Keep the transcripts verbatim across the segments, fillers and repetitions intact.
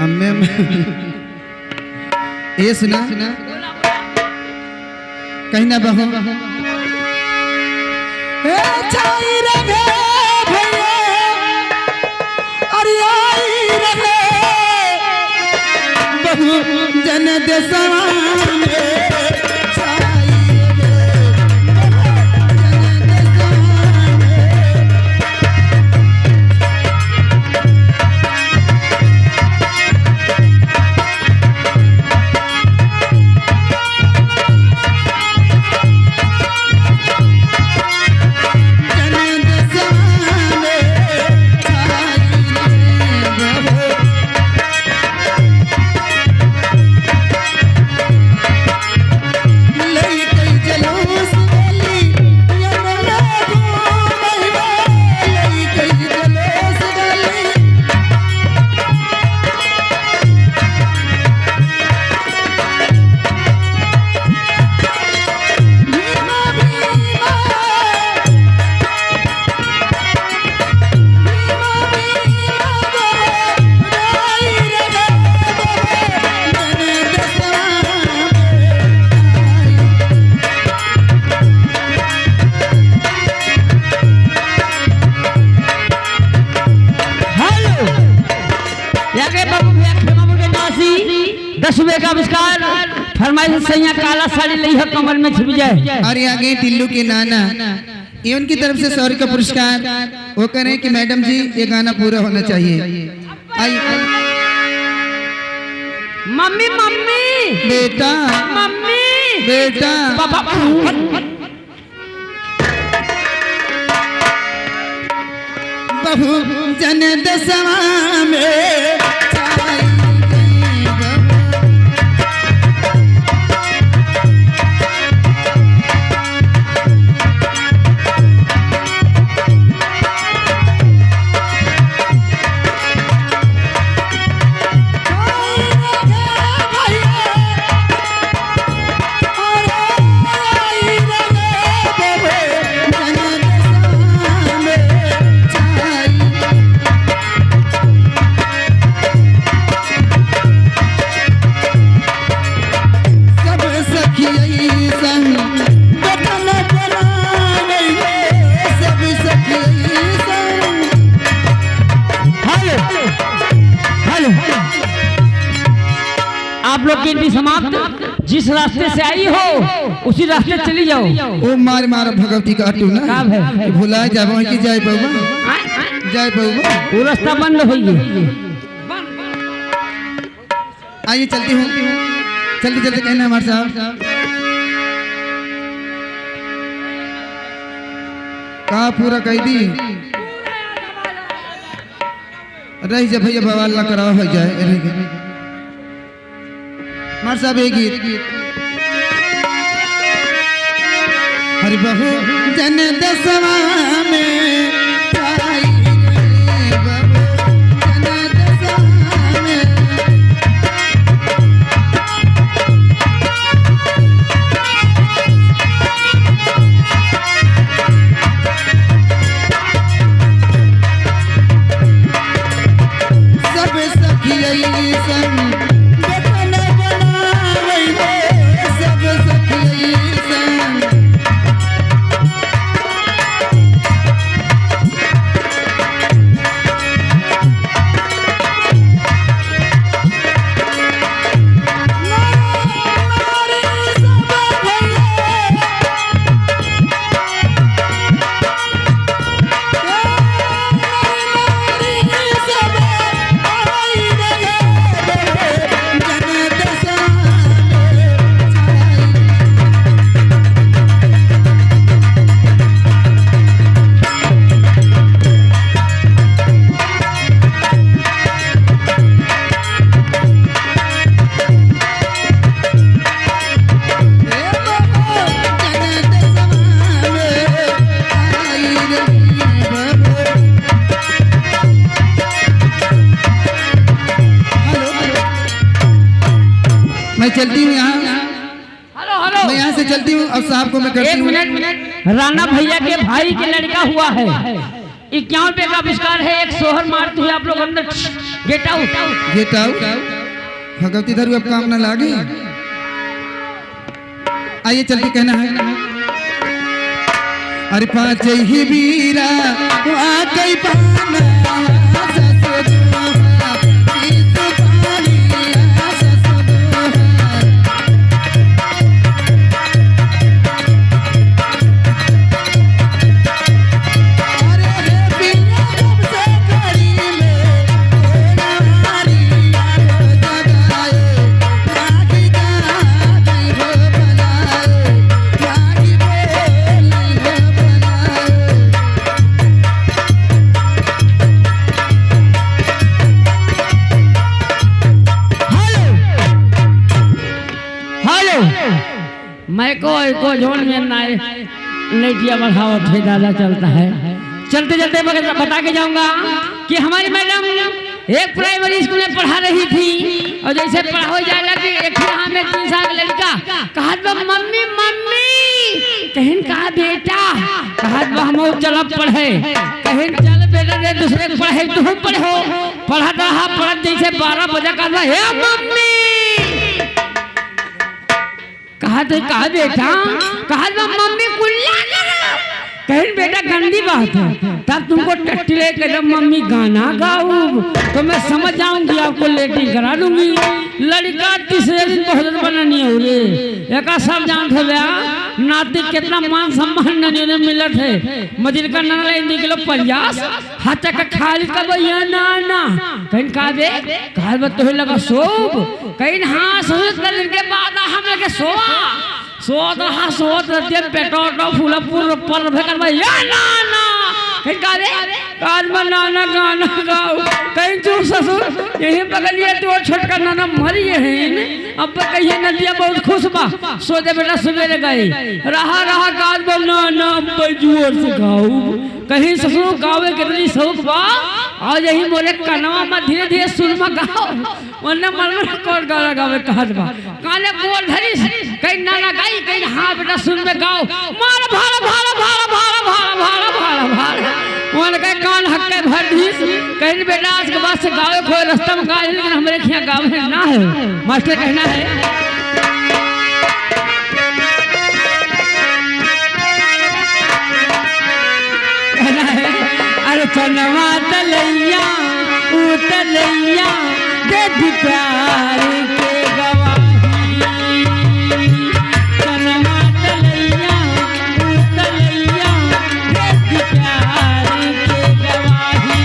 अम्मे, अम्मे। ए सुना, कहीं ना बहो। ए छाई रे भैया, अरे आई रे बहू जन देसवा में। हेलो, यहाँ के बाबू भैया खेमा के नासी, दस रुपए का पुरस्कार, फरमाइश सैया काला साड़ी लई है कमर में छिप जाए। और यहाँ के टिल्लू के नाना, ये उनकी तरफ से सौ रुपये का पुरस्कार। वो कह रहे हैं कि मैडम जी, ये गाना पूरा होना चाहिए। आई, आई। Mummy, mummy. बेटा। मम्मी। बेटा। पापा। बहू जन देसवा में छाई गई बहू। सब सखियई संग बटन बनावे, सब सखियई संग। Hello, hello. आप लोग की एंट्री समाप्त। जिस रास्ते से आई हो, उसी रास्ते चली जाओ। ओ मार मार भगवती का अटू ना। का भय? भुला जाबो कि जाए बाबा। आय, आय। जाए बाबा। वो रास्ता बंद हो गई। आइए, चलती हूँ, जल्दी जल्दी कहना हमारे साहब। का पूरा कह दी? रह जा भैया, बवाल ना कराओ, हो जाए, रह गए। हमारे साहब एक गीत। हरि बहू जन देसवा में, आई रे बहू जन देसवा में। सब सखियई संग बटन बनावै हो, सब सखियई संग। मैं चलती हूँ यहाँ। Hello, hello. मैं यहाँ से चलती हूँ, अब साहब को मैं करती एक हूँ। Minute, minute. राणा भैया के भाई के लड़का हुआ है। इक्यावन रुपये का पुरस्कार है, एक सोहर मारते हुए आप लोग अंदर, get out। Get out। Bhagwati धरू अब काम ना लागी। आइए, चल के कहना है। अरे पाँच ही बीरा, आ कई पाना, ससुर, इस पानी, ससुर। Hello। Hello। मैं को, को जोन में ना है, लेटिया बढ़ावत है, दादा चलता है। चलते चलते मैं बता के जाऊंगा कि हमारी मैडम एक प्राइमरी स्कूल में पढ़ा रही थी और जैसे पढ़ावे जाए लगी, एक यहाँ में तीन साल का लड़का कहत बा, "मम्मी, मम्मी।" कहिन, "का बेटा?" कहत बा, "हम चलब पढ़े।" कहिन, "चल बेटा, रे दूसरे के पढ़े, तू पढ़ो।" पढ़त रहा, पढ़त जैसे बारह बजे, कहत बा, "हे मम्मी।" कहा तो, "कहा बेटा?" कहा तो, "मम्मी कुल्ला करो।" कहिन, "बेटा गंदी बात है, तब तुमको टट्टी लेके जब मम्मी गाना गाऊब तो मैं समझ जाऊंगी, आपको लेटरिन करा दूंगी।" लड़का तीसरे दिन बहुत बना नहीं हो रे, एका सब जानत हो गया, नाती कितना मान सम्मान ननियो ने मिलत है। मजिलका नना ले दो किलो प्रयास, हाथ का खाली का भैया ना ना। कहिन, "का बे?" कहा बा, "तोहे लगा सोब?" कहिन, "हाँ, ससुर, इतना दिन के बाद आ हम लगे सोआ।" सोत रहा, सोत रहती है, पेटो ओटो फूला पूर पर भे करवा, या ना ना। कहिन, "का बे?" कहा बा, "ना ना, गाना गाओ।" कहिन, "चुप ससुर, यही बगलिया तो छोटका नाना मरी है, अब कहिए नदिया बहुत खुश बा।" सोते बेटा सवेरे गई, रहा रहा, कहा बा, "ना ना, अब जोर से गाओ।" कहिन, "ससुर, गावे के इतनी शौक बा, और यही मोरे कनवा में धीरे धीरे सुर में गाओ।" ओने मन में कौन गाना गावे कहत बा। काले गोल धरिस, कहिन, "ना ना गाई।" कहिन, "हाँ बेटा, सुर में गाओ।" मार भाड़, भाड़, भाड़। ओने कहे कान हक्के भर दिस। कहिन, "बेटा, आज के बाद से गावे कोई रास्ता में गाए, लेकिन हमरे खिया गावे ना है।" मास्टर कहना है। कहना है, अरे चनवा तलैया, ऊ तलैया, दे दी प्यार के गवाही। चनवा तलैया, ऊ तलैया, दे दी प्यार के गवाही।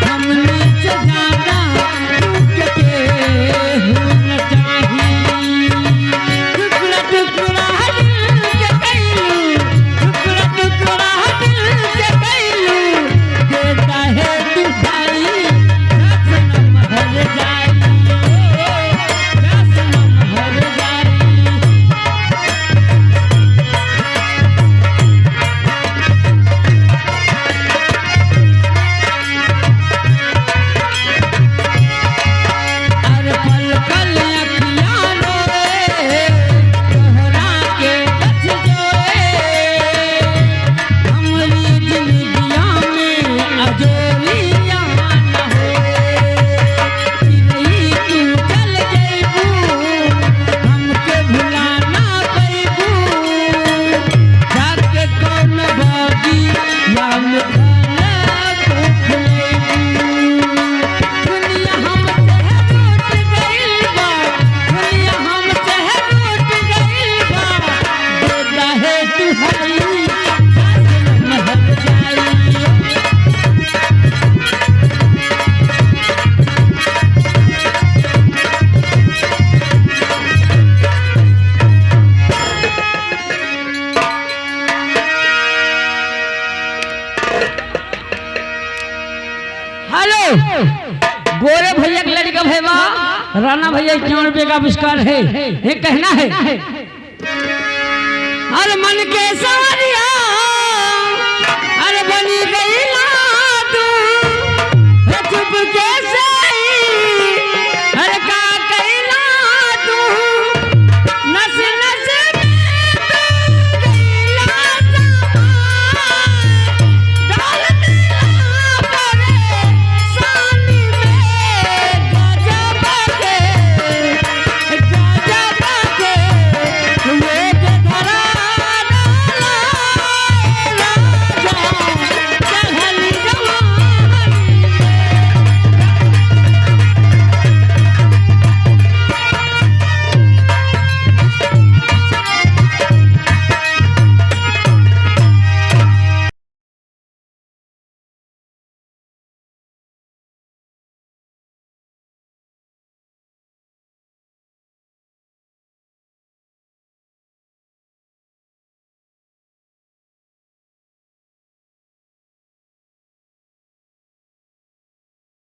हमनी से ज्यादा दुख केहू न चाही। टुकड़ा टुकड़ा दिल के कैलू, टुकड़ा टुकड़ा दिल के कैलू, देता है तू भाई, सनम हर जाई, सनम हर जाई। अरे पल पल अखियाँ रोए, तोहरा के बस जोए, हमरी जिंदगिया में अजोरिया न होए। चिरई तू चल जइबू, हमके भुला ना पइबू, जाके कौन बगिया में दुनिया हमसे रूठ गइल बा, दुनिया हमसे रूठ गइल बा, दे दहे तू हरी, काहे हम हर जाई। हेलो, गोरे भैया के लड़का भैया, राणा भैया, इक्यावन रुपये का पुरस्कार है, ये कहना है। अरे मन के सावरिया, अरे बनी गई